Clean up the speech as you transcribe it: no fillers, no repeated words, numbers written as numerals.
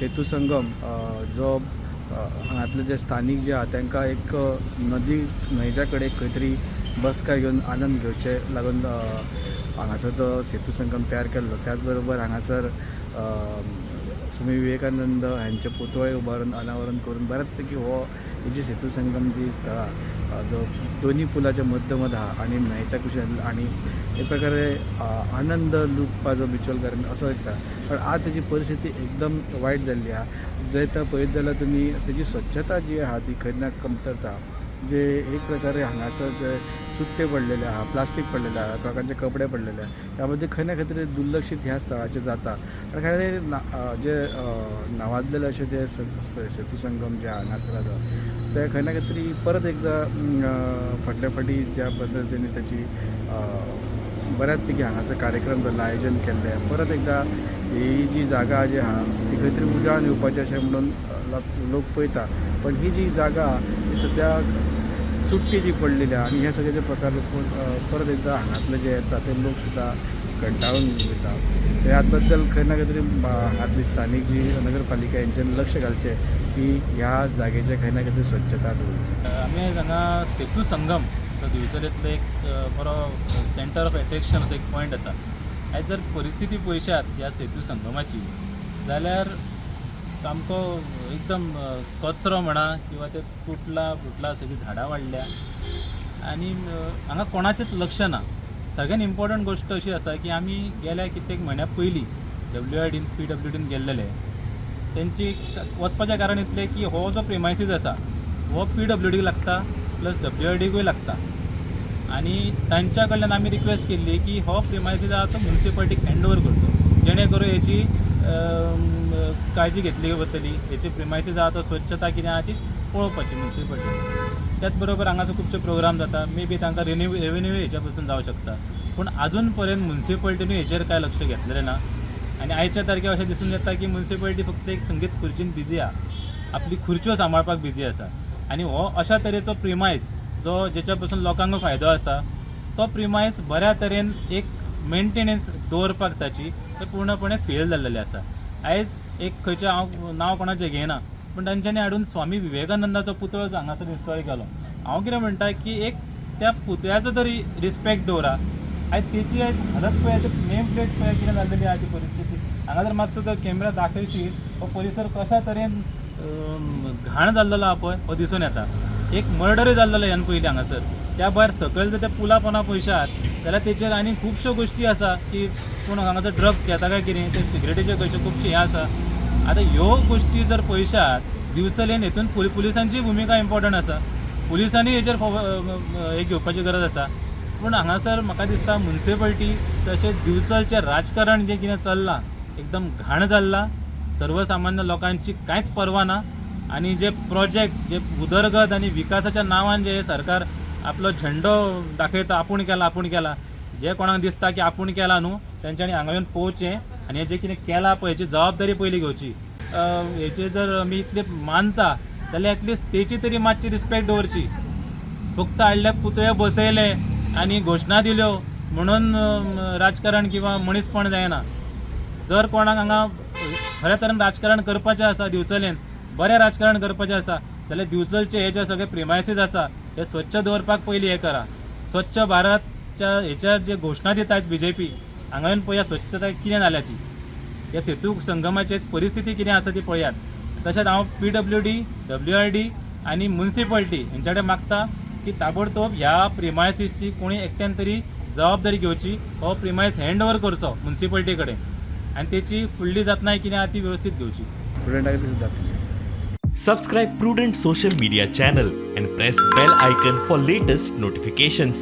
सेतू संगम जो हांगातले जे स्थानीक जे आहा तांकां एक नदी न्हंयच्या कडेक खंय तरी बसका घेवन आनंद घेवचे लागून हांगासर तो सेतू संगम तयार केल्लो. त्याच बरोबर हांगासर स्वामी विवेकानंद हांचे पुतळे उबारून अनावरण करून बऱ्याच पैकी हो ही जी सेतू संगम जी स्थळां जो दोनी पुलाच्या मध्य आहा आनी न्हंयच्या कुशीन आनी एक प्रकारे आनंद लुटपाचो बिचोलकारांनी असो दिसता. पण आज तेजी परिस्थिती एकदम वायट जाल्ली आहा. जंय तर पळयत जाल्यार तुमी तेजी स्वच्छता जी आहा ती खंय ना कमतरता. जे एक प्रकारे हांगासर जे चुट्टे पडलेले आहा, प्लास्टीक पडलेले आहा, लोकांचे कपडे पडलेले आहा, त्या बद्दल खंय ना खंय तरी दुर्लक्षीत ह्या स्थळाचेर जाता. आनी खंय जे नावाजलेले अशे जे सेतू संगम जे हांगासर आसा ते खंय ना खंय तरी परत एकदां फाटल्या फावटी ज्या पद्दतीन तेची बऱ्याच पैकी हांगासर कार्यक्रम जाल्लो, आयोजन केल्लें, परत एकदां ही जी जागा जी आहा ती खंय तरी उजाळून येवपाची अशें म्हणून लोक पळयता. पण ही जी जागा आहा ती सद्या चुट्टी जी पडलेली आहा आनी हे सगळे जे प्रकार परत एकदां हांगातले जे येता ते लोक सुद्दां कंटाळून वयता. ह्या बद्दल खंय ना खंय तरी हांगातली स्थानीक जी नगरपालिका हेंच्यानी लक्ष घालचें की ह्या जागेचें खंय ना खंय तरी स्वच्छता दवरची. आमी आयज हांगा सेतू संगम जो दिवचलेंतलो एक बरो सेंटर ऑफ एट्रेक्शन असो एक पॉयंट आसा. आयज जर परिस्थिती पळयशात ह्या सेतू संगमाची जाल्यार सामको एकदम कचरो म्हणा किंवा ते तुटला फुटला, सगळीं झाडां वाडल्या आनी हांगा कोणाचेंच लक्ष ना. सगळ्यान इम्पॉर्टंट गोश्ट अशी आसा की आमी गेल्या कित्येक म्हयन्या पयलीं डब्ल्यू आर डीन, पीडब्ल्यूडीन गेल्लेले. तेंची वचपाचें कारण इतलें की हो जो प्रिमायसीस आसा हो पीडब्ल्यूडीक लागता, प्लस डब्ल्यूआरडीकूय लागता आनी तांच्या कडल्यान आमी रिक्वेस्ट केल्ली की हो प्रिमायसीस आहा तो मुन्सिपालिटीक हँड ओवर करचो, जेणे करून हेची काळजी घेतली वतली, हेची प्रिमायसीस आहा तो स्वच्छता कितें आहा ती पळोवपाची मुन्सिपालिटी. त्याच बरोबर हांगासर खुबशे प्रोग्राम जाता, मे बी तांकां रेवेन्यू हेच्या पसून जावं शकता, पूण आजून पर्यंत मुन्सिपालिटीनूय हेचेर कांय लक्ष घेतलेलें ना. आनी आयच्या तारखेर अशें दिसून येता की मुन्सिपालिटी फक्त एक संगीत खुर्चीन बिजी आहा, आपली खुर्च्यो सांबाळपाक बिजी आसा आनी हो अशा तरेचो प्रिमायस जो जेच्या पसून लोकांक फायदो आसा तो प्रिमायस बऱ्या तरेन एक मेंटेनन्स दवरपाक ताची ते पूर्णपणे फेल जाल्लेले आसा. आयज एक खंयचें हांव नांव कोणाचें घेयना, पूण तांच्यांनी हाडून स्वामी विवेकानंदाचो पुतळो जो हांगासर इन्स्टॉल केलो, हांव कितें म्हणटा की एक त्या पुतळ्याचो तरी रिस्पेक्ट दवरा. आयज तेची आयज हालत पळय, नेम प्लेट पळय कितें जाल्लेली आहा ती परिस्थिती. हांगा जर मातसो जर कॅमेरा दाखयशी, हो परिसर कशा तरेन घाण जाल्लेलो आहा पळय हो दिसून येता. एक मर्डरूय जाल्लेलो ह्यान पयलीं हांगासर. त्या भायर सकयल जर त्या पुला पोंदा पळयशात जाल्यार तेचेर आनी खुबश्यो गोश्टी आसा की कोण हांगासर ड्रग्स घेता काय कितें, ते सिगरेटीचे खंयच्यो खुबशे हें आसा. आतां ह्यो गोश्टी जर पळयशात दिवचलेन हितून पुलिसांची भुमिका इम्पॉर्टंट आसा. पुलिसांनी हेचेर हें घेवपाची गरज आसा. पूण हांगासर म्हाका दिसता मुन्सिपालिटी तशेंच दिवचलचें राजकारण जें कितें चल्लां एकदम घाण चल्लां. सर्वसामान्य लोकांची कांयच पर्वा ना आनी जे प्रोजेक्ट जे उदरगत आनी विकासाच्या नांवान जे हे सरकार आपलो झेंडो दाखयता, आपूण केला आपूण केला, जे कोणाक दिसता की आपूण केला न्हू तेंच्यांनी हांगा येवन पळोवचें आनी हें जें कितें केलां पळय हेची जबाबदारी पयली घेवची. हेचे जर आमी इतले मानता जाल्यार एटलिस्ट तेची तरी मातशी रिस्पेक्ट दवरची. फक्त हाडले पुतळे बसयले आनी घोशणा दिल्यो म्हणून राजकारण किंवा मनीसपण जायना. जर कोणाक हांगा खऱ्या तरेन राजकारण करपाचें आसा, दिवचलेन बरें राजकारण करपाचें आसा जाल्यार दिवचलचे हे जे सगळे प्रिमायसीस आसा हे स्वच्छ दवरपाक पयलीं हें करा. स्वच्छ भारतच्या हेच्या जे घोशणा दिता बीजेपी, हांगा येवन पळया स्वच्छताय कितें जाल्या ती, ह्या सेतू संगमाची परिस्थिती कितें आसा ती पळयात. तशेंच हांव पीडब्ल्यूडी, डब्ल्यूआरडी आनी मुन्सिपालिटी हेंच्या कडेन मागता की ताबडतोब ह्या प्रिमायसीसची कोणी एकट्यान तरी जबाबदारी घेवची, हो प्रिमायस हँड ओवर करचो मुन्सिपालिटी कडेन आनी तेची फुडली जतनाय कितें आहा ती वेवस्थीत घेवची. प्रुडंट सुद्दां. Subscribe Prudent Social Media channel and press bell icon for latest notifications.